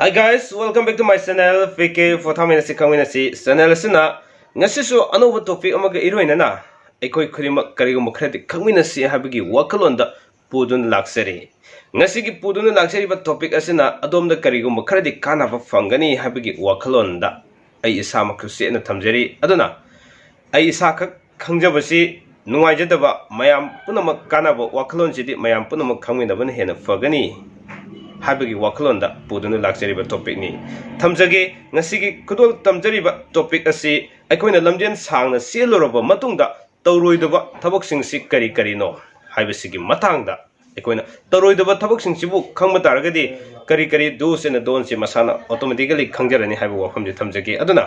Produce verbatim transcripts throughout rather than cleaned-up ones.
Hi guys, welcome back to my channel, P K for ꯊꯥꯃꯤꯟꯅꯁꯤ ꯈꯪꯃꯤꯟꯅꯁꯤ꯫ Channel ꯑꯁꯤꯅ ꯉꯁꯤꯁꯨ ꯑꯅꯧꯕ topic ꯑꯃꯒ ꯏꯔꯣꯏꯅꯅ ꯑꯩꯈꯣꯏ ꯈꯨꯗꯤꯡꯃꯛ ꯀꯔꯤꯒꯨꯝꯕ ꯈꯔꯗꯤ ꯈꯪꯃꯤꯟꯅꯁꯤ ꯍꯥꯏꯕꯒꯤ ꯋꯥꯈꯜꯂꯣꯟꯗ ꯄꯨꯗꯨꯅ ꯂꯥꯛꯆꯔꯤ꯫ ꯉꯁꯤꯒꯤ ꯄꯨꯗꯨꯅ ꯂꯥꯛꯆꯔꯤꯕ topic ꯑꯁꯤꯅ ꯑꯗꯣꯝꯗ ꯀꯔꯤꯒꯨꯝꯕ ꯈꯔꯗꯤ ꯀꯥꯟꯅꯕ ꯐꯪꯒꯅꯤ ꯍꯥꯏꯕꯒꯤ ꯋꯥꯈꯜꯂꯣꯟꯗ ꯑꯩ ꯏꯁꯥꯃꯛꯁꯨ ꯆꯦꯠꯅ ꯊꯝꯖꯔꯤ꯫ ꯑꯗꯨꯅ ꯑꯩ ꯏꯁꯥꯈꯛ ꯈꯪꯖꯕꯁꯤ ꯅꯨꯡꯉꯥꯏꯖꯗꯕ, ꯃꯌꯥꯝ ꯄꯨꯝꯅꯃꯛ ꯀꯥꯟꯅꯕ ꯋꯥꯈꯜꯂꯣꯟꯁꯤꯗꯤ ꯃꯌꯥꯝ ꯄꯨꯝꯅꯃꯛ ꯈꯪꯃꯤꯟꯅꯕꯅ ꯍꯦꯟꯅ ꯐꯒꯅꯤ ꯍꯥꯏꯕꯒꯤ ꯋꯥꯈꯜꯂꯣꯟꯗ ꯄꯨꯗꯨꯅ ꯂꯥꯛꯆꯔꯤꯕ topicꯅꯤ꯫ ꯊꯝꯖꯒꯦ꯫ ꯉꯁꯤꯒꯤ ꯈꯨꯗꯣꯜ ꯇꯝꯖꯔꯤꯕ topic ꯑꯁꯤ ꯑꯩꯈꯣꯏꯅ ꯂꯝꯖꯦꯟ ꯁꯥꯡꯅ ꯆꯦꯜꯂꯨꯔꯕ ꯃꯇꯨꯡꯗ ꯇꯧꯔꯣꯏꯗꯕ ꯊꯕꯛꯁꯤꯡꯁꯤ ꯀꯔꯤ ꯀꯔꯤꯅꯣ ꯍꯥꯏꯕꯁꯤꯒꯤ ꯃꯇꯥꯡꯗ꯫ ꯑꯩꯈꯣꯏꯅ ꯇꯧꯔꯣꯏꯗꯕ ꯊꯕꯛꯁꯤꯡꯁꯤꯕꯨ ꯈꯪꯕ ꯇꯥꯔꯒꯗꯤ ꯀꯔꯤ ꯀꯔꯤ do's and don'tꯁꯤ ꯃꯁꯥꯅ automatically ꯈꯪꯖꯔꯅꯤ ꯍꯥꯏꯕ ꯋꯥꯐꯝꯁꯤ ꯊꯝꯖꯒꯦ꯫ ꯑꯗꯨꯅ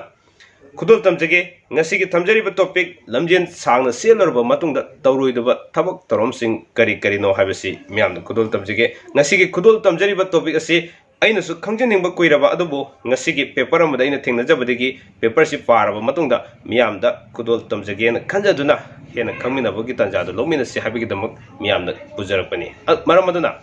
ꯈꯨꯗꯣꯜ ꯇꯝꯖꯒꯦ꯫ ꯉꯁꯤꯒꯤ ꯊꯝꯖꯔꯤꯕ topic, ꯂꯝꯖꯦꯟ ꯁꯥꯡꯅ ꯆꯦꯜꯂꯨꯔꯕ ꯃꯇꯨꯡꯗ ꯇꯧꯔꯣꯏꯗꯕ ꯊꯕꯛ ꯊꯧꯔꯝꯁꯤꯡ ꯀꯔꯤ ꯀꯔꯤꯅꯣ ꯍꯥꯏꯕꯁꯤ ꯃꯤꯌꯥꯝꯗ ꯈꯨꯗꯣꯜ ꯇꯝꯖꯒꯦ꯫ ꯉꯁꯤꯒꯤ ꯈꯨꯗꯣꯜ ꯇꯝꯖꯔꯤꯕ topic ꯑꯁꯤ ꯑꯩꯅꯁꯨ ꯈꯪꯖꯅꯤꯡꯕ ꯀꯨꯏꯔꯕ, ꯑꯗꯨꯕꯨ ꯉꯁꯤꯒꯤ paper ꯑꯃꯗ ꯑꯩꯅ ꯊꯦꯡꯅꯖꯕꯗꯒꯤ paperꯁꯤ ꯄꯥꯔꯕ ꯃꯇꯨꯡꯗ ꯃꯤꯌꯥꯝꯗ ꯈꯨꯗꯣꯜ ꯇꯝꯖꯒꯦꯅ ꯈꯟꯖꯗꯨꯅ ꯍꯦꯟꯅ ꯈꯪꯃꯤꯟꯅꯕꯒꯤ ꯇꯥꯟꯖꯥꯗꯨ ꯂꯧꯃꯤꯟꯅꯁꯤ ꯍꯥꯏꯕꯒꯤꯗꯃꯛ ꯃꯤꯌꯥꯝꯗ ꯄꯨꯖꯔꯛꯄꯅꯤ꯫ ꯑ, ꯃꯔꯝ ꯑꯗꯨꯅ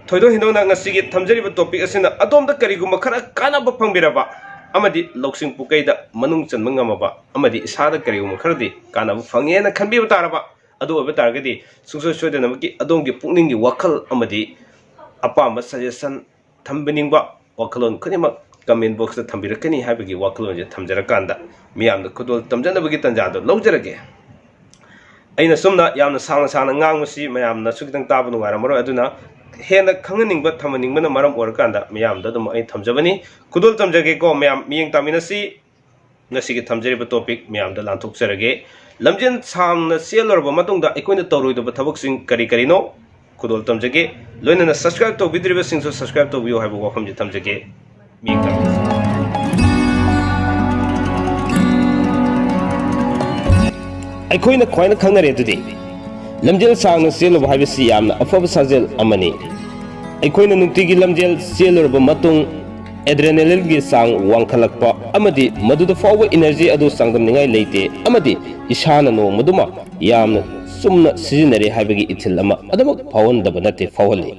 ꯊꯣꯏꯗꯣꯛ ꯍꯦꯟꯗꯣꯛꯅ ꯉꯁꯤꯒꯤ ꯊꯝꯖꯔꯤꯕ topic ꯑꯁꯤꯅ ꯑꯗꯣꯝꯗ ꯀꯔꯤꯒꯨꯝꯕ ꯈꯔ ꯀꯥꯟꯅꯕ ꯐꯪꯕꯤꯔꯕ ꯑꯃꯗꯤ ꯂꯧꯁꯤꯡ ꯄꯨꯀꯩꯗ ꯃꯅꯨꯡ ꯆꯟꯕ ꯉꯝꯃꯕ ꯑꯃꯗꯤ ꯏꯁꯥꯗ ꯀꯔꯤꯒꯨꯝꯕ ꯈꯔꯗꯤ ꯀꯥꯟꯅꯕ ꯐꯪꯉꯦꯅ ꯈꯟꯕꯤꯕ ꯇꯥꯔꯕ, ꯑꯗꯨ ꯑꯣꯏꯕ ꯇꯥꯔꯒꯗꯤ ꯁꯨꯡꯁꯣꯏ ꯁꯣꯏꯗꯅꯃꯛꯀꯤ ꯑꯗꯣꯝꯒꯤ ꯄꯨꯛꯅꯤꯡꯒꯤ ꯋꯥꯈꯜ ꯑꯃꯗꯤ ꯑꯄꯥꯝꯕ suggestion ꯊꯝꯕꯤꯅꯤꯡꯕ ꯋꯥꯈꯜꯂꯣꯟ ꯈꯨꯗꯤꯡꯃꯛ comment boxꯇ ꯊꯝꯕꯤꯔꯛꯀꯅꯤ ꯍꯥꯏꯕꯒꯤ ꯋꯥꯈꯜꯂꯣꯟꯁꯦ ꯊꯝꯖꯔꯀꯥꯟꯗ ꯃꯤꯌꯥꯝꯗ ꯈꯨꯗꯣꯜ ꯇꯝꯖꯅꯕꯒꯤ ꯇꯥꯟꯖꯥꯗꯣ ꯂꯧꯖꯔꯒꯦ꯫ ꯑꯩꯅ ꯁꯨꯝꯅ ꯌꯥꯝꯅ ꯁꯥꯡꯅ ꯁꯥꯡꯅ ꯉꯥꯡꯕꯁꯤ ꯃꯌꯥꯝꯅꯁꯨ ꯈꯤꯇꯪ ꯇꯥꯕ ꯅꯨꯡꯉꯥꯏꯔꯝꯃꯔꯣꯏ, ꯑꯗꯨꯅ ꯍꯦꯟꯅ ꯈꯪꯍꯟꯅꯤꯡꯕ ꯊꯝꯍꯟꯅꯤꯡꯕꯅ ꯃꯔꯝ ꯑꯣꯏꯔꯀꯥꯟꯗ ꯃꯤꯌꯥꯝꯗ ꯑꯗꯨꯝ ꯑꯩ ꯊꯝꯖꯕꯅꯤ꯫ ꯈꯨꯗꯣꯜ ꯇꯝꯖꯒꯦꯀꯣ ꯃꯌꯥꯝ, ꯃꯤꯠꯌꯦꯡ ꯇꯥꯃꯤꯟꯅꯁꯤ꯫ ꯉꯁꯤꯒꯤ ꯊꯝꯖꯔꯤꯕ topic ꯃꯌꯥꯝꯗ ꯂꯥꯟꯊꯣꯛꯆꯔꯒꯦ꯫ ꯂꯝꯖꯦꯟ ꯁꯥꯡꯅ ꯆꯦꯜꯂꯨꯔꯕ ꯃꯇꯨꯡꯗ ꯑꯩꯈꯣꯏꯅ ꯇꯧꯔꯣꯏꯗꯕ ꯊꯕꯛꯁꯤꯡ ꯀꯔꯤ ꯀꯔꯤꯅꯣ? ꯈꯨꯗꯣꯜ ꯇꯝꯖꯒꯦ꯫ ꯂꯣꯏꯅꯅ subscribe ꯇꯧꯕꯤꯗ꯭ꯔꯤꯕꯁꯤꯡꯁꯨ subscribe ꯇꯧꯕꯤꯌꯨ ꯍꯥꯏꯕ ꯋꯥꯐꯝꯁꯤ ꯊꯝꯖꯒꯦ꯫ ꯃꯤꯠꯌꯦꯡ ꯇꯥꯃꯤꯟꯅꯁꯤ꯫ ꯑꯩꯈꯣꯏꯅ ꯈ꯭ꯋꯥꯏꯅ ꯈꯪꯅꯔꯦ ꯑꯗꯨꯗꯤ꯫ ꯂꯝꯖꯦꯜ ꯁꯥꯡꯅ ꯆꯦꯜꯂꯨꯕ ꯍꯥꯏꯕꯁꯤ ꯌꯥꯝꯅ ꯑꯐꯕ ꯁꯥꯖꯦꯜ ꯑꯃꯅꯤ꯫ ꯑꯩꯈꯣꯏꯅ ꯅꯨꯡꯇꯤꯒꯤ ꯂꯝꯖꯦꯜ ꯆꯦꯜꯂꯨꯔꯕ ꯃꯇꯨꯡ adrenalineꯒꯤ ꯆꯥꯡ ꯋꯥꯡꯈꯠꯂꯛꯄ ꯑꯃꯗꯤ ꯃꯗꯨꯗ ꯐꯥꯎꯕ energy ꯑꯗꯨ ꯆꯥꯡꯗꯝꯅꯤꯡꯉꯥꯏ ꯂꯩꯇꯦ ꯑꯃꯗꯤ ꯏꯁꯥꯅ ꯅꯣꯡꯃꯗꯨꯃ ꯌꯥꯝꯅ ꯆꯨꯝꯅ ꯁꯤꯖꯤꯟꯅꯔꯦ ꯍꯥꯏꯕꯒꯤ ꯏꯊꯤꯜ ꯑꯃ ꯑꯗꯨꯃꯛ ꯐꯥꯎꯍꯟꯗꯕ ꯅꯠꯇꯦ, ꯐꯥꯎꯍꯜꯂꯤ꯫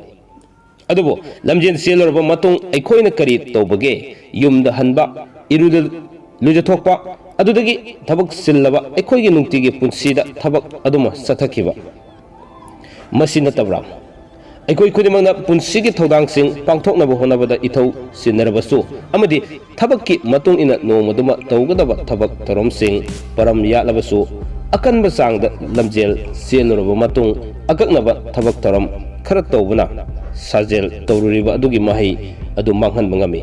ꯑꯗꯨꯕꯨ ꯂꯝꯖꯦꯟ ꯆꯦꯜꯂꯨꯔꯕ ꯃꯇꯨꯡ ꯑꯩꯈꯣꯏꯅ ꯀꯔꯤ ꯇꯧꯕꯒꯦ? ꯌꯨꯝꯗ ꯍꯟꯕ, ꯏꯔꯨꯗ ꯂꯨꯖꯊꯣꯛꯄ, ꯑꯗꯨꯗꯒꯤ ꯊꯕꯛ ꯆꯤꯜꯂꯕ ꯑꯩꯈꯣꯏꯒꯤ ꯅꯨꯡꯇꯤꯒꯤ ꯄꯨꯟꯁꯤꯗ ꯊꯕꯛ ꯑꯗꯨꯃ ꯆꯠꯊꯈꯤꯕ꯫ ꯃꯁꯤ ꯅꯠꯇꯕ꯭ꯔꯥ? ꯑꯩꯈꯣꯏ ꯈꯨꯗꯤꯡꯃꯛꯅ ꯄꯨꯟꯁꯤꯒꯤ ꯊꯧꯗꯥꯡꯁꯤꯡ ꯄꯥꯡꯊꯣꯛꯅꯕ ꯍꯣꯠꯅꯕꯗ ꯏꯊꯧ ꯆꯤꯟꯅꯔꯕꯁꯨ ꯑꯃꯗꯤ ꯊꯕꯛꯀꯤ ꯃꯇꯨꯡ ꯏꯟꯅ ꯅꯣꯡꯃꯗꯨꯃ ꯇꯧꯒꯗꯕ ꯊꯕꯛ ꯊꯧꯔꯝꯁꯤꯡ ꯄꯔꯝ ꯌꯥꯠꯂꯕꯁꯨ, ꯑꯀꯟꯕ ꯆꯥꯡꯗ ꯂꯝꯖꯦꯜ ꯆꯦꯜꯂꯨꯔꯕ ꯃꯇꯨꯡ ꯑꯀꯛꯅꯕ ꯊꯕꯛ ꯊꯧꯔꯝ ꯈꯔ ꯇꯧꯕꯅ ꯁꯥꯖꯦꯜ ꯇꯧꯔꯨꯔꯤꯕ ꯑꯗꯨꯒꯤ ꯃꯍꯩ ꯑꯗꯨ ꯃꯥꯡꯍꯟꯕ ꯉꯝꯃꯤ꯫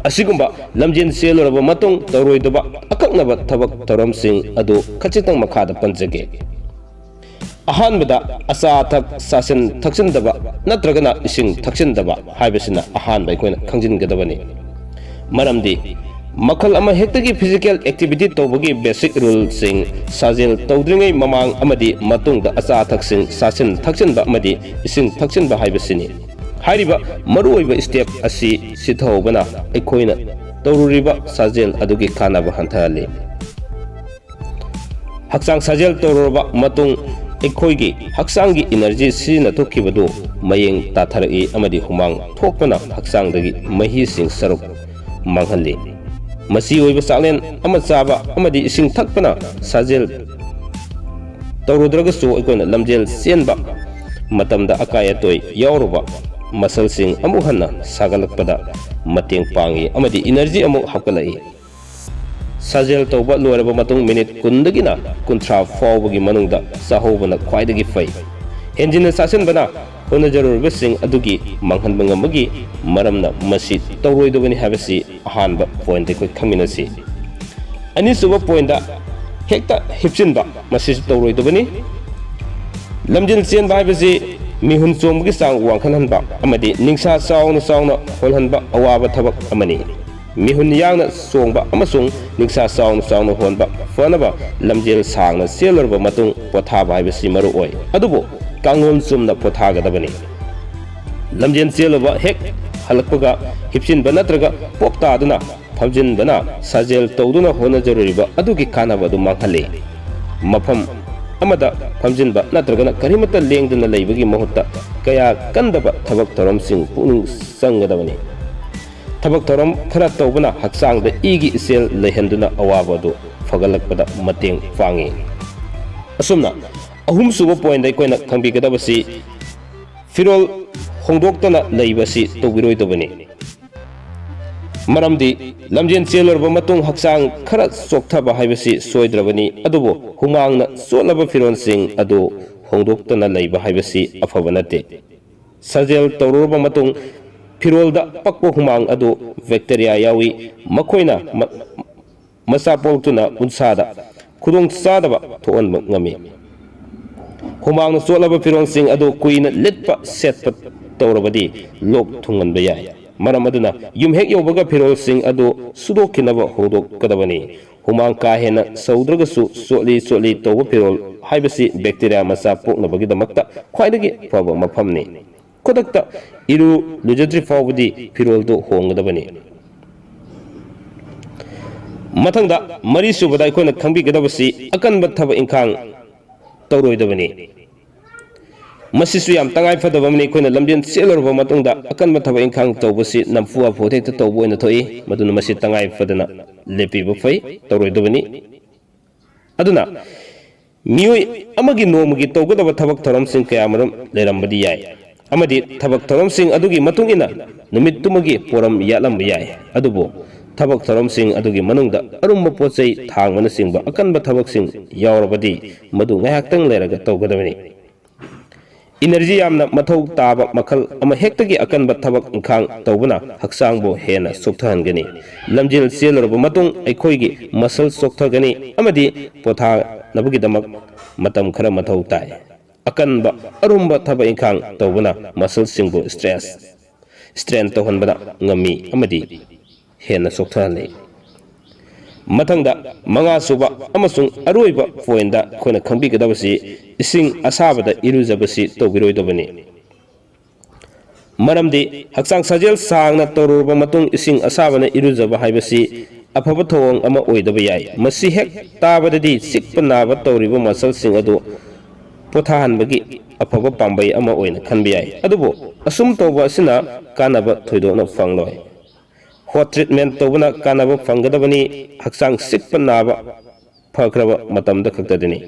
ꯑꯁꯤꯒꯨꯝꯕ ꯂꯝꯖꯦꯜ ꯆꯦꯜꯂꯨꯔꯕ ꯃꯇꯨꯡ ꯇꯧꯔꯣꯏꯗꯕ ꯑꯀꯛꯅꯕ ꯊꯕꯛ ꯊꯧꯔꯝꯁꯤꯡ ꯑꯗꯨ ꯈꯖꯤꯛꯇꯪ ꯃꯈꯥꯗ ꯄꯟꯖꯒꯦ꯫ ꯑꯍꯥꯟꯕꯗ, ꯑꯆꯥ ꯑꯊꯛ ꯆꯥꯁꯤꯟ ꯊꯛꯆꯤꯟꯗꯕ ꯅꯠꯇ꯭ꯔꯒꯅ ꯏꯁꯤꯡ ꯊꯛꯆꯤꯟꯗꯕ ꯍꯥꯏꯕꯁꯤꯅ ꯑꯍꯥꯟꯕ ꯑꯩꯈꯣꯏꯅ ꯈꯪꯖꯤꯟꯒꯗꯕꯅꯤ꯫ ꯃꯔꯝꯗꯤ ꯃꯈꯜ ꯑꯃ ꯍꯦꯛꯇꯒꯤ physical activity ꯇꯧꯕꯒꯤ basic ruleꯁꯤꯡ, ꯁꯥꯖꯦꯜ ꯇꯧꯗ꯭ꯔꯤꯉꯩ ꯃꯃꯥꯡ ꯑꯃꯗꯤ ꯃꯇꯨꯡꯗ ꯑꯆꯥ ꯑꯊꯛꯁꯤꯡ ꯆꯥꯁꯤꯟ ꯊꯛꯆꯤꯟꯕ ꯑꯃꯗꯤ ꯏꯁꯤꯡ ꯊꯛꯆꯤꯟꯕ ꯍꯥꯏꯕꯁꯤꯅꯤ꯫ ꯍꯥꯏꯔꯤꯕ ꯃꯔꯨꯑꯣꯏꯕ step ꯑꯁꯤ ꯁꯤꯊꯍꯧꯕꯅ ꯑꯩꯈꯣꯏꯅ ꯇꯧꯔꯨꯔꯤꯕ ꯁꯥꯖꯦꯜ ꯑꯗꯨꯒꯤ ꯀꯥꯟꯅꯕ ꯍꯟꯊꯍꯜꯂꯤ꯫ ꯍꯛꯆꯥꯡ ꯁꯥꯖꯦꯜ ꯇꯧꯔꯨꯔꯕ ꯃꯇꯨꯡ ꯑꯩꯈꯣꯏꯒꯤ ꯍꯛꯆꯥꯡꯒꯤ energy ꯁꯤꯖꯤꯟꯅꯊꯣꯛꯈꯤꯕꯗꯨ ꯃꯌꯦꯡ ꯇꯥꯊꯔꯛꯏ ꯑꯃꯗꯤ ꯍꯨꯃꯥꯡ ꯊꯣꯛꯄꯅ ꯍꯛꯆꯥꯡꯗꯒꯤ ꯃꯍꯤꯁꯤꯡ ꯁꯔꯨꯛ ꯃꯥꯡꯍꯜꯂꯤ꯫ ꯃꯆꯤ ꯑꯣꯏꯕ ꯆꯥꯛꯂꯦꯟ ꯑꯃ ꯆꯥꯕ ꯑꯃꯗꯤ ꯏꯁꯤꯡ ꯊꯛꯄꯅ ꯁꯥꯖꯦꯜ ꯇꯧꯔꯨꯗ꯭ꯔꯒꯁꯨ ꯑꯩꯈꯣꯏꯅ ꯂꯝꯖꯦꯜ ꯆꯦꯟꯕ ꯃꯇꯝꯗ ꯑꯀꯥꯏ ꯑꯇꯣꯏ ꯌꯥꯎꯔꯨꯕ muscleꯁꯤꯡ ꯑꯃꯨꯛ ꯍꯟꯅ ꯁꯥꯒꯠꯂꯛꯄꯗ ꯃꯇꯦꯡ ꯄꯥꯡꯏ ꯑꯃꯗꯤ energy ꯑꯃꯨꯛ ꯍꯥꯞꯀꯠꯂꯛꯏ꯫ ꯁꯥꯖꯦꯜ ꯇꯧꯕ ꯂꯣꯏꯔꯕ ꯃꯇꯨꯡ minute ꯀꯨꯟꯗꯒꯤꯅ ꯀꯨꯟꯊ꯭ꯔꯥ ꯐꯥꯎꯕꯒꯤ ꯃꯅꯨꯡꯗ ꯆꯥꯍꯧꯕꯅ ꯈ꯭ꯋꯥꯏꯗꯒꯤ ꯐꯩ꯫ ꯍꯦꯟꯖꯤꯟꯅ ꯆꯥꯁꯤꯟꯕꯅ ꯍꯣꯠꯅꯖꯔꯨꯔꯤꯕꯁꯤꯡ ꯑꯗꯨꯒꯤ ꯃꯥꯡꯍꯟꯕ ꯉꯝꯕꯒꯤ ꯃꯔꯝꯅ ꯃꯁꯤ ꯇꯧꯔꯣꯏꯗꯕꯅꯤ ꯍꯥꯏꯕꯁꯤ ꯑꯍꯥꯟꯕ pointꯇ ꯑꯩꯈꯣꯏ ꯈꯪꯃꯤꯟꯅꯁꯤ꯫ ꯑꯅꯤꯁꯨꯕ pointꯇ ꯍꯦꯛꯇ ꯍꯤꯞꯆꯤꯟꯕ, ꯃꯁꯤꯁꯨ ꯇꯧꯔꯣꯏꯗꯕꯅꯤ꯫ ꯂꯝꯖꯦꯜ ꯆꯦꯟꯕ ꯍꯥꯏꯕꯁꯤ ꯃꯤꯍꯨꯟ ꯆꯣꯡꯕꯒꯤ ꯆꯥꯡ ꯋꯥꯡꯈꯠꯍꯟꯕ ꯑꯃꯗꯤ ꯅꯤꯡꯁꯥ ꯆꯥꯎꯅ ꯆꯥꯎꯅ ꯍꯣꯜꯍꯟꯕ ꯑꯋꯥꯕ ꯊꯕꯛ ꯑꯃꯅꯤ꯫ ꯃꯤꯍꯨꯟ ꯌꯥꯡꯅ ꯆꯣꯡꯕ ꯑꯃꯁꯨꯡ ꯅꯤꯡꯁꯥ ꯆꯥꯎꯅ ꯆꯥꯎꯅ ꯍꯣꯟꯕ ꯐꯅꯕ ꯂꯝꯖꯦꯜ ꯁꯥꯡꯅ ꯆꯦꯜꯂꯨꯔꯕ ꯃꯇꯨꯡ ꯄꯣꯊꯥꯕ ꯍꯥꯏꯕꯁꯤ ꯃꯔꯨ ꯑꯣꯏ꯫ ꯑꯗꯨꯕꯨ ꯀꯥꯡꯂꯣꯟ ꯆꯨꯝꯅ ꯄꯣꯊꯥꯒꯗꯕꯅꯤ꯫ ꯂꯝꯖꯦꯜ ꯆꯦꯜꯂꯨꯕ ꯍꯦꯛ ꯍꯜꯂꯛꯄꯒ ꯍꯤꯞꯆꯤꯟꯕ ꯅꯠꯇ꯭ꯔꯒ ꯄꯣꯞ ꯇꯥꯗꯨꯅ ꯐꯝꯖꯤꯟꯕꯅ ꯁꯥꯖꯦꯜ ꯇꯧꯗꯨꯅ ꯍꯣꯠꯅꯖꯔꯨꯔꯤꯕ ꯑꯗꯨꯒꯤ ꯀꯥꯟꯅꯕ ꯑꯗꯨ ꯃꯥꯡꯍꯜꯂꯤ꯫ ꯃꯐꯝ ꯑꯃꯗ ꯐꯝꯖꯤꯟꯕ ꯅꯠꯇ꯭ꯔꯒꯅ ꯀꯔꯤꯃꯠꯇ ꯂꯦꯡꯗꯅ ꯂꯩꯕꯒꯤ ꯃꯍꯨꯠꯇ ꯀꯌꯥ ꯀꯟꯗꯕ ꯊꯕꯛ ꯊꯧꯔꯝꯁꯤꯡ ꯄꯨꯛꯅꯤꯡ ꯆꯪꯒꯗꯕꯅꯤ꯫ ꯊꯕꯛ ꯊꯧꯔꯝ ꯈꯔ ꯇꯧꯕꯅ ꯍꯛꯆꯥꯡꯗ ꯏꯒꯤ ꯏꯆꯦꯜ ꯂꯩꯍꯟꯗꯨꯅ ꯑꯋꯥꯕ ꯑꯗꯨ ꯐꯒꯠꯂꯛꯄꯗ ꯃꯇꯦꯡ ꯄꯥꯡꯏ꯫ ꯑꯁꯨꯝꯅ, ꯑꯍꯨꯝꯁꯨꯕ ꯄꯣꯏꯟꯗ ꯑꯩꯈꯣꯏꯅ ꯈꯪꯕꯤꯒꯗꯕꯁꯤ ꯐꯤꯔꯣꯜ ꯍꯣꯡꯗꯣꯛꯇꯅ ꯂꯩꯕ ꯑꯁꯤ ꯇꯧꯕꯤꯔꯣꯏꯗꯕꯅꯤ꯫ ꯃꯔꯝꯗꯤ ꯂꯝꯖꯦꯟ ꯆꯦꯜꯂꯨꯔꯕ ꯃꯇꯨꯡ ꯍꯛꯆꯥꯡ ꯈꯔ ꯆꯣꯛꯊꯕ ꯍꯥꯏꯕꯁꯤ ꯁꯣꯏꯗ꯭ꯔꯕꯅꯤ, ꯑꯗꯨꯕꯨ ꯍꯨꯃꯥꯡꯅ ꯆꯣꯠꯂꯕ ꯐꯤꯔꯣꯜꯁꯤꯡ ꯑꯗꯨ ꯍꯣꯡꯗꯣꯛꯇꯅ ꯂꯩꯕ ꯍꯥꯏꯕꯁꯤ ꯑꯐꯕ ꯅꯠꯇꯦ꯫ ꯁꯥꯖꯦꯜ ꯇꯧꯔꯨꯔꯕ ꯃꯇꯨꯡ ꯐꯤꯔꯣꯜꯗ ꯄꯛꯄ ꯍꯨꯃꯥꯡ ꯑꯗꯨ ꯕꯦꯛꯇꯦꯔꯤꯌꯥ ꯌꯥꯎꯏ, ꯃꯈꯣꯏꯅ ꯃ-, ꯃꯆꯥ ꯄꯣꯛꯇꯨꯅ ꯎꯟꯁꯥꯗ ꯈꯨꯗꯣꯡ ꯆꯥꯗꯕ ꯊꯣꯛꯍꯟꯕ ꯉꯝꯃꯤ꯫ ꯍꯨꯃꯥꯡꯅ ꯆꯣꯠꯂꯕ ꯐꯤꯔꯣꯜꯁꯤꯡ ꯑꯗꯨ ꯀꯨꯏꯅ ꯂꯤꯠꯄ ꯁꯦꯠꯄ ꯇꯧꯔꯕꯗꯤ ꯂꯣꯛ ꯊꯨꯡꯍꯟꯕ ꯌꯥꯏ꯫ ꯃꯔꯝ ꯑꯗꯨꯅ ꯌꯨꯝ ꯍꯦꯛ ꯌꯧꯕꯒ ꯐꯤꯔꯣꯜꯁꯤꯡ ꯑꯗꯨ ꯁꯨꯗꯣꯛꯈꯤꯅꯕ ꯍꯣꯡꯗꯣꯛꯀꯗꯕꯅꯤ꯫ ꯍꯨꯃꯥꯡ ꯀꯥ ꯍꯦꯟꯅ ꯁꯧꯗ꯭ꯔꯒꯁꯨ ꯆꯣꯠꯂꯤ ꯆꯣꯠꯂꯤ ꯇꯧꯕ ꯐꯤꯔꯣꯜ ꯍꯥꯏꯕꯁꯤ ꯕꯦꯛꯇꯦꯔꯤꯌꯥ ꯃꯆꯥ ꯄꯣꯛꯅꯕꯒꯤꯗꯃꯛꯇ ꯈ꯭ꯋꯥꯏꯗꯒꯤ ꯐꯕ ꯃꯐꯝꯅꯤ꯫ ꯈꯨꯗꯛꯇ ꯏꯔꯨ ꯂꯨꯖꯗ꯭ꯔꯤ ꯐꯥꯎꯕꯗꯤ ꯐꯤꯔꯣꯜꯗꯨ ꯍꯣꯡꯒꯗꯕꯅꯤ꯫ ꯃꯊꯪꯗ, ꯃꯔꯤꯁꯨꯕꯗ ꯑꯩꯈꯣꯏꯅ ꯈꯪꯕꯤꯒꯗꯕꯁꯤ ꯑꯀꯟꯕ ꯊꯕꯛ ꯏꯪꯈꯥꯡ ꯇꯧꯔꯣꯏꯗꯕꯅꯤ꯫ ꯃꯁꯤꯁꯨ ꯌꯥꯝ ꯇꯉꯥꯏ ꯐꯗꯕ ꯑꯃꯅꯤ꯫ ꯑꯩꯈꯣꯏꯅ ꯂꯝꯖꯦꯟ ꯆꯦꯜꯂꯨꯔꯕ ꯃꯇꯨꯡꯗ ꯑꯀꯟꯕ ꯊꯕꯛ ꯏꯪꯈꯥꯡ ꯇꯧꯕꯁꯤ ꯅꯝꯐꯨ ꯍꯥꯐꯨ ꯍꯦꯛꯇ ꯇꯧꯕ ꯑꯣꯏꯅ ꯊꯣꯛꯏ꯫ ꯃꯗꯨꯅ ꯃꯁꯤ ꯇꯉꯥꯏ ꯐꯗꯅ ꯂꯦꯞꯄꯤꯕ ꯐꯩ, ꯇꯧꯔꯣꯏꯗꯕꯅꯤ꯫ ꯑꯗꯨꯅ ꯃꯤꯑꯣꯏ ꯑꯃꯒꯤ ꯅꯣꯡꯃꯒꯤ ꯇꯧꯒꯗꯕ ꯊꯕꯛ ꯊꯧꯔꯝꯁꯤꯡ ꯀꯌꯥꯃꯔꯨꯝ ꯂꯩꯔꯝꯕꯗꯤ ꯌꯥꯏ, ꯑꯃꯗꯤ ꯊꯕꯛ ꯊꯧꯔꯝꯁꯤꯡ ꯑꯗꯨꯒꯤ ꯃꯇꯨꯡ ꯏꯟꯅ ꯅꯨꯃꯤꯠꯇꯨꯃꯒꯤ ꯄꯣꯔꯝ ꯌꯥꯠꯂꯝꯕ ꯌꯥꯏ꯫ ꯑꯗꯨꯕꯨ ꯊꯕꯛ ꯊꯧꯔꯝꯁꯤꯡ ꯑꯗꯨꯒꯤ ꯃꯅꯨꯡꯗ ꯑꯔꯨꯝꯕ ꯄꯣꯠ ꯆꯩ ꯊꯥꯡꯕꯅꯆꯤꯡꯕ ꯑꯀꯟꯕ ꯊꯕꯛꯁꯤꯡ ꯌꯥꯎꯔꯕꯗꯤ ꯃꯗꯨ ꯉꯥꯏꯍꯥꯛꯇꯪ ꯂꯩꯔꯒ ꯇꯧꯒꯗꯕꯅꯤ꯫ ꯏꯅꯔꯖꯤ ꯌꯥꯝꯅ ꯃꯊꯧ ꯇꯥꯕ ꯃꯈꯜ ꯑꯃ ꯍꯦꯛꯇꯒꯤ ꯑꯀꯟꯕ ꯊꯕꯛ ꯏꯪꯈꯥꯡ ꯇꯧꯕꯅ ꯍꯛꯆꯥꯡꯕꯨ ꯍꯦꯟꯅ ꯁꯣꯛꯊꯍꯟꯒꯅꯤ꯫ ꯂꯝꯖꯦꯜ ꯆꯦꯜꯂꯨꯔꯕ ꯃꯇꯨꯡ ꯑꯩꯈꯣꯏꯒꯤ ꯃꯁꯜ ꯆꯣꯛꯊꯒꯅꯤ ꯑꯃꯗꯤ ꯄꯣꯊꯥꯅꯕꯒꯤꯗꯃꯛ ꯃꯇꯝ ꯈꯔ ꯃꯊꯧ ꯇꯥꯏ꯫ ꯑꯀꯟꯕ, ꯑꯔꯨꯝꯕ ꯊꯕꯛ ꯏꯪꯈꯥꯡ ꯇꯧꯕꯅ ꯃꯁꯜꯁꯤꯡꯕꯨ ꯁ꯭ꯇꯔꯦꯁ, ꯁ꯭ꯇꯔꯦꯟ ꯇꯧꯍꯟꯕꯗ ꯉꯝꯃꯤ ꯑꯃꯗꯤ ꯍꯦꯟꯅ ꯆꯣꯛꯊꯍꯜꯂꯤ꯫ ꯃꯊꯪꯗ, ꯃꯉꯥꯁꯨꯕ ꯑꯃꯁꯨꯡ ꯑꯔꯣꯏꯕ ꯄꯣꯏꯟꯗ ꯑꯩꯈꯣꯏꯅ ꯈꯪꯕꯤꯒꯗꯕꯁꯤ ꯏꯁꯤꯡ ꯑꯁꯥꯕꯗ ꯏꯔꯨꯖꯕꯁꯤ ꯇꯧꯕꯤꯔꯣꯏꯗꯕꯅꯤ꯫ ꯃꯔꯝꯗꯤ ꯍꯛꯆꯥꯡ ꯁꯥꯖꯦꯜ ꯁꯥꯡꯅ ꯇꯧꯔꯨꯔꯕ ꯃꯇꯨꯡ ꯏꯁꯤꯡ ꯑꯁꯥꯕꯅ ꯏꯔꯨꯖꯕ ꯍꯥꯏꯕꯁꯤ ꯑꯐꯕ ꯊꯧꯑꯣꯡ ꯑꯃ ꯑꯣꯏꯗꯕ ꯌꯥꯏ꯫ ꯃꯁꯤ ꯍꯦꯛ ꯇꯥꯕꯗꯗꯤ ꯆꯤꯛꯄ ꯅꯥꯕ ꯇꯧꯔꯤꯕ ꯃꯁꯜꯁꯤꯡ ꯑꯗꯨ ꯄꯣꯊꯥꯍꯟꯕꯒꯤ ꯑꯐꯕ ꯄꯥꯝꯕꯩ ꯑꯃ ꯑꯣꯏꯅ ꯈꯟꯕ ꯌꯥꯏ꯫ ꯑꯗꯨꯕꯨ ꯑꯁꯨꯝ ꯇꯧꯕ ꯑꯁꯤꯅ ꯀꯥꯟꯅꯕ ꯊꯣꯏꯗꯣꯛꯅ ꯐꯪꯂꯣꯏ꯫ ꯍꯣꯠ ꯇ꯭ꯔꯤꯠꯃꯦꯟ ꯇꯧꯕꯅ ꯀꯥꯟꯅꯕ ꯐꯪꯒꯗꯕꯅꯤ, ꯍꯛꯆꯥꯡ ꯆꯤꯛꯄ ꯅꯥꯕ ꯐꯈ꯭ꯔꯕ ꯃꯇꯝꯗ ꯈꯛꯇꯗꯅꯤ꯫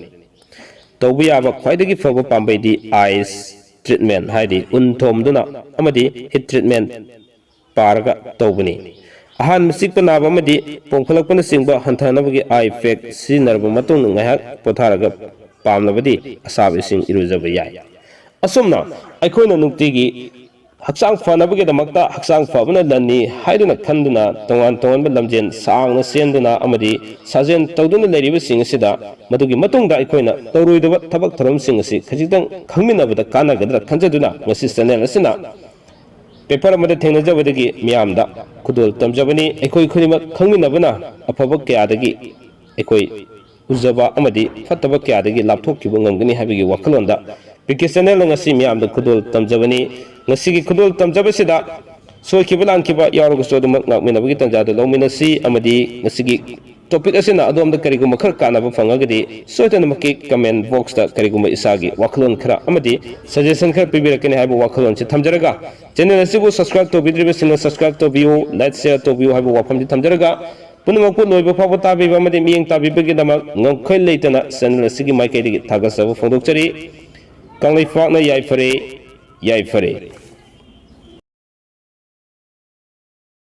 ꯇꯧꯕ ꯌꯥꯕ ꯈ꯭ꯋꯥꯏꯗꯒꯤ ꯐꯕ ꯄꯥꯝꯕꯩꯗꯤ ꯑꯥꯏꯁ ꯇ꯭ꯔꯤꯠꯃꯦꯟ, ꯍꯥꯏꯗꯤ ꯎꯟ ꯊꯣꯝꯗꯨꯅ ꯑꯃꯗꯤ ꯍꯤꯠ ꯇ꯭ꯔꯤꯠꯃꯦꯟ ꯄꯥꯔꯒ ꯇꯧꯕꯅꯤ꯫ ꯑꯍꯥꯟꯕ ꯆꯤꯛꯄ ꯅꯥꯕ ꯑꯃꯗꯤ ꯄꯣꯝꯈꯠꯂꯛꯄꯅꯆꯤꯡꯕ ꯍꯟꯊꯅꯕꯒꯤ ꯑꯥꯏ ꯄꯦꯛ ꯁꯤꯖꯤꯟꯅꯔꯕ ꯃꯇꯨꯡꯗ ꯉꯥꯏꯍꯥꯛ ꯄꯣꯊꯥꯔꯒ ꯄꯥꯝꯂꯕꯗꯤ ꯑꯁꯥꯕ ꯏꯁꯤꯡ ꯏꯔꯨꯖꯕ ꯌꯥꯏ꯫ ꯑꯁꯨꯝꯅ ꯑꯩꯈꯣꯏꯅ ꯅꯨꯡꯇꯤꯒꯤ ꯍꯛꯆꯥꯡ ꯐꯅꯕꯒꯤꯗꯃꯛꯇ ꯍꯛꯆꯥꯡ ꯐꯕꯅ ꯂꯟꯅꯤ ꯍꯥꯏꯗꯨꯅ ꯈꯟꯗꯨꯅ ꯇꯣꯉꯥꯟ ꯇꯣꯉꯥꯟꯕ ꯂꯝꯖꯦꯜ ꯁꯥꯡꯅ ꯆꯦꯟꯗꯨꯅ ꯑꯃꯗꯤ ꯁꯥꯖꯦꯜ ꯇꯧꯗꯨꯅ ꯂꯩꯔꯤꯕꯁꯤꯡ ꯑꯁꯤꯗ ꯃꯗꯨꯒꯤ ꯃꯇꯨꯡꯗ ꯑꯩꯈꯣꯏꯅ ꯇꯧꯔꯣꯏꯗꯕ ꯊꯕꯛ ꯊꯧꯔꯝꯁꯤꯡ ꯑꯁꯤ ꯈꯖꯤꯛꯇꯪ ꯈꯪꯃꯤꯟꯅꯕꯗ ꯀꯥꯟꯅꯒꯗ꯭ꯔꯥ ꯈꯟꯖꯗꯨꯅ ꯉꯁꯤ ꯆꯦꯅꯦꯜ ꯑꯁꯤꯅ ꯄꯦꯄꯔ ꯑꯃꯗ ꯊꯦꯡꯅꯖꯕꯗꯒꯤ ꯃꯤꯌꯥꯝꯗ ꯈꯨꯗꯣꯜ ꯇꯝꯖꯕꯅꯤ꯫ ꯑꯩꯈꯣꯏ ꯈꯨꯗꯤꯡꯃꯛ ꯈꯪꯃꯤꯟꯅꯕꯅ ꯑꯐꯕ ꯀꯌꯥꯗꯒꯤ ꯑꯩꯈꯣꯏ ꯎꯖꯕ ꯑꯃꯗꯤ ꯐꯠꯇꯕ ꯀꯌꯥꯗꯒꯤ ꯂꯥꯞꯊꯣꯛꯈꯤꯕ ꯉꯝꯒꯅꯤ ꯍꯥꯏꯕꯒꯤ ꯋꯥꯈꯜꯂꯣꯟꯗ ꯄꯤ ꯀꯦ ꯆꯦꯅꯦꯜꯅ ꯉꯁꯤ ꯃꯤꯌꯥꯝꯗ ꯈꯨꯗꯣꯜ ꯇꯝꯖꯕꯅꯤ꯫ ꯉꯁꯤꯒꯤ ꯈꯨꯗꯣꯜ ꯇꯝꯖꯕꯁꯤꯗ ꯁꯣꯏꯈꯤꯕ ꯂꯥꯟꯈꯤꯕ ꯌꯥꯎꯔꯒꯁꯨ ꯑꯗꯨꯃꯛ ꯉꯥꯛꯃꯤꯟꯅꯕꯒꯤ ꯇꯥꯟꯖꯥꯗꯨ ꯂꯧꯃꯤꯟꯅꯁꯤ ꯑꯃꯗꯤ ꯉꯁꯤꯒꯤ ꯇꯣꯄꯤꯛ ꯑꯁꯤꯅ ꯑꯗꯣꯝꯗ ꯀꯔꯤꯒꯨꯝꯕ ꯈꯔ ꯀꯥꯟꯅꯕ ꯐꯪꯉꯒꯗꯤ ꯁꯣꯏꯗꯅꯃꯛꯀꯤ ꯀꯃꯦꯟ ꯕꯣꯛꯁꯇ ꯀꯔꯤꯒꯨꯝꯕ ꯏꯁꯥꯒꯤ ꯋꯥꯈꯜꯂꯣꯟ ꯈꯔ ꯑꯃꯗꯤ ꯁꯖꯦꯁꯟ ꯈꯔ ꯄꯤꯕꯤꯔꯛꯀꯅꯤ ꯍꯥꯏꯕ ꯋꯥꯈꯜꯂꯣꯟꯁꯤ ꯊꯝꯖꯔꯒ ꯆꯦꯅꯦꯜ ꯑꯁꯤꯕꯨ ꯁꯕꯁꯀ꯭ꯔꯥꯏꯕ ꯇꯧꯕꯤꯗ꯭ꯔꯤꯕꯁꯤꯡꯅ ꯁꯕꯁꯀ꯭ꯔꯥꯏꯕ ꯇꯧꯕꯤꯌꯨ, ꯂꯥꯏꯛ ꯁꯤꯌꯔ ꯇꯧꯕꯤꯌꯨ ꯍꯥꯏꯕ ꯋꯥꯐꯝꯁꯤ ꯊꯝꯖꯔꯒ ꯄꯨꯝꯅꯃꯛꯄꯨ ꯂꯣꯏꯕ ꯐꯥꯎꯕ ꯇꯥꯕꯤꯕ ꯑꯃꯗꯤ ꯃꯤꯠꯌꯦꯡ ꯇꯥꯕꯤꯕꯒꯤꯗꯃꯛ ꯉꯝꯈꯩ ꯂꯩꯇꯅ ꯆꯦꯅꯦꯜ ꯑꯁꯤꯒꯤ ꯃꯥꯏꯀꯩꯗꯒꯤ ꯊꯥꯒꯠꯆꯕ ꯐꯣꯡꯗꯣꯛꯆꯔꯤ꯫ ꯀꯪꯂꯩꯄꯥꯛꯅ ꯌꯥꯏꯐꯔꯦ, ꯌꯥꯏꯐꯔꯦ꯫